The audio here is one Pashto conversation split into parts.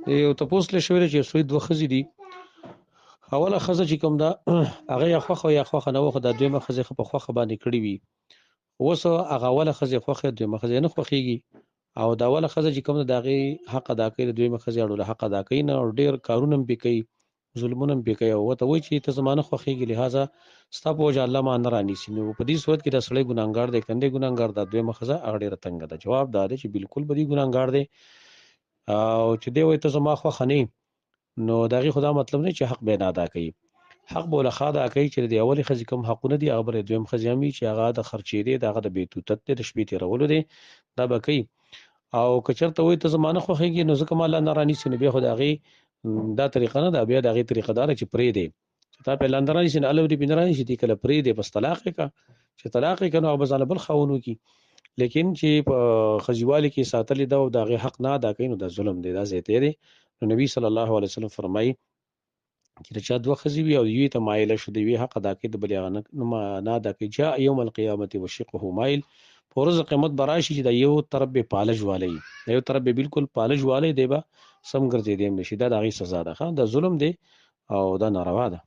یو تپوس له شوی چې سوی دوه خزې دي. اوله خزه چې کوم ده هغه یا خوخه یا خوخه نه وخه، د دویمه خزه په خوخه باندې کړی وي. اوس هغه اوله خزه خوخه، دویمه خزه نه خوخیږي، او دا اوله خزه چې کوم ده د هغې حق ادا کوي، د دویمه خزې اړو له حق ادا کوي نه، او ډیر کارونه هم پې کوي، ظلمونه هم پې کوي، او ورته وایي چې ته زما نه خوښېږي، لهذا ستا په وجه الله ما نه رانیسي. نو په دې صورت کې دا سړی ګناهګار دی که نه دی ګناهګار؟ دا دویمه ښځه هغه ډېره تنګه ده. جواب دا دی چې بالکل به دی ګناهګار دی، او چې دی وایي ته زما خوښه نه، نو د هغې خو دا مطلب نه چې حق به نه ادا کوي. حق به له ښه ادا کوي چې د اولې ښځې کوم حقونه دي هغه به د دویم ښځې هم وي، چې هغه د خرچې دی، د هغه د بیتوتت دی، د شپې تېرولو دی، دا به کوي. او که چېرته وایي ته زما نه خوښېږي نو ځکه ما الله نه رانیسي، نو بیا خو د هغې دا طریقه نه ده. بیا د هغې طریقه دا ده چې پرېږدې چې تا په لاندې رانیسي، نو الله دې پې نه رانیسي، دې کله پرېږدې، بس طلاق یې کړه. چې طلاق یې کړه نو هغه به ځانه بل خاوند وکړي. لیکن چې په ښځیوالي کې ساتلې ده او د هغې حق نه ادا کوي نو دا ظلم دی، دا زیاتی دی. نو نبی صلی الله علیه وسلم فرمایي چې د چا دوه ښځې وي او یوې ته مایله شو، د یوې حق ادا کوي، د بلې هغه نه ادا کوي، جاء یوم القیامت وشقه مایل، په ورځ قیامت به راشي چې د یو طرف به پالج والی، د یو طرف به بالکل پالج والی دی، به سم ګرځېدی هم نشي. دا د هغې سزا ده. دا ظلم دی او دا ناروا ده.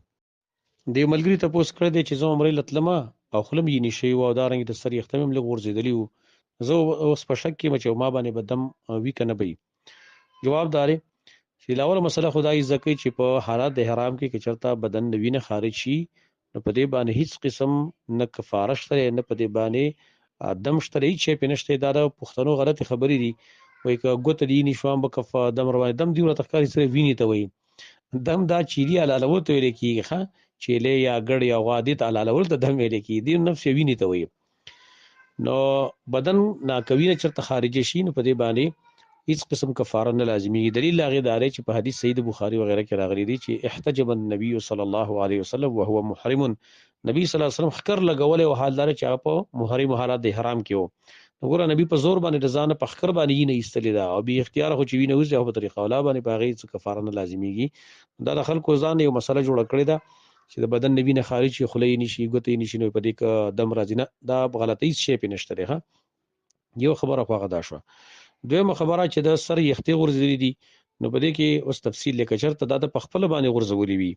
دې ملګري تپوس کړی دی چې زه عمرې له تلمه او خوله مې یې شوي وه او دا رنګ د سر یښته مې هم لږ غورځېدلي وو، زه اوس په شک کې یم چې ما باندې به دم وي که نه به وي. جواب دا دی چې لاوله مسله خدای زده کوي چې په حالت د احرام کې که چېرته بدن نه وینه خارج شي نو په دې باندې هیڅ قسم نه کفاره شته، نه په دې باندې دم شته، هیڅ شی پې نشته. دا د پښتنو غلطې خبرې دي، وایي که ګوته دې نشو هم به کف دم روان دم دی ورته ښکاري سره وینې ته وایي دم، دا چیلي حلالولو ته ویل کېږي. ښه، چیلې یا ګړ یا غوا دې ته حلالولو ته دم ویل کېږي، دې نفس یې وینې ته وایي. نو بدن ناکوي نه چرته خارج شي نو په دې باندې هیڅ قسم کفاره نه لازمیږي. دلیل هغه دا دی چې په حدیث سید بخاری وغیرہ کې راغلي دي چې احتجب النبي صلی الله علیه وسلم وهو محرم، نبی صلی الله علیه وسلم ښکر لګولی او حال دار چې هغه په محرم حالت د احرام کې وو. نو ګوره نبی په زور باندې د ځانه په ښکر باندې یې نه ایستلې ده، او بې اختیاره خو چې وینه وځي او په طریقه اولا باندې په هغې څه کفاره نه لازمیږي. دا د خلکو ځان یو مسله جوړه کړې ده چې د بدن نه وینه خارج شي، خوله یې نشي، ګوتې یې نشي، نو په دې که دم راځي. نه، دا غلطه، هیڅ شی پې نشته دی. ښه، یو خبره خو هغه دا شوه. دویمه خبره چې د سر یختې غورځېدلي دي، نو په دې کې اوس تفصیل لکه چېرته دا د په خپله باندې غورځولي وي،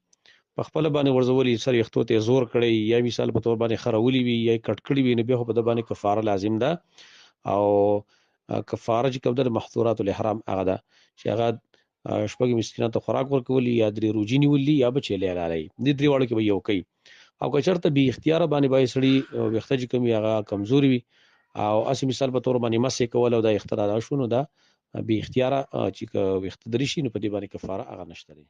په خپله باندې غورځولي، سر یختو ته زور کړی یا مثال په تور باندې خرولي وي یا کټ کړي وي، نو بیا خو په ده باندې کفاره لازم ده. او کفاره چې کوم ده د محظورات الاحرام هغه ده چې هغه شپږ مسکینانو ته خوراک ورکول یا درې روجي نیولي یا به چیلې حلالوي، دې درې واړو کې به یو کوي. او که چېرته بې اختیاره باندې باید سړي ویښته چې کوم وي هغه کمزوري وي او هسې مثال په تور باندې مسې کول او دا اختراع شو، نو دا بې اختیاره چې که ویښته درې شي نو په دې باندې کفاره هغه نشته دی.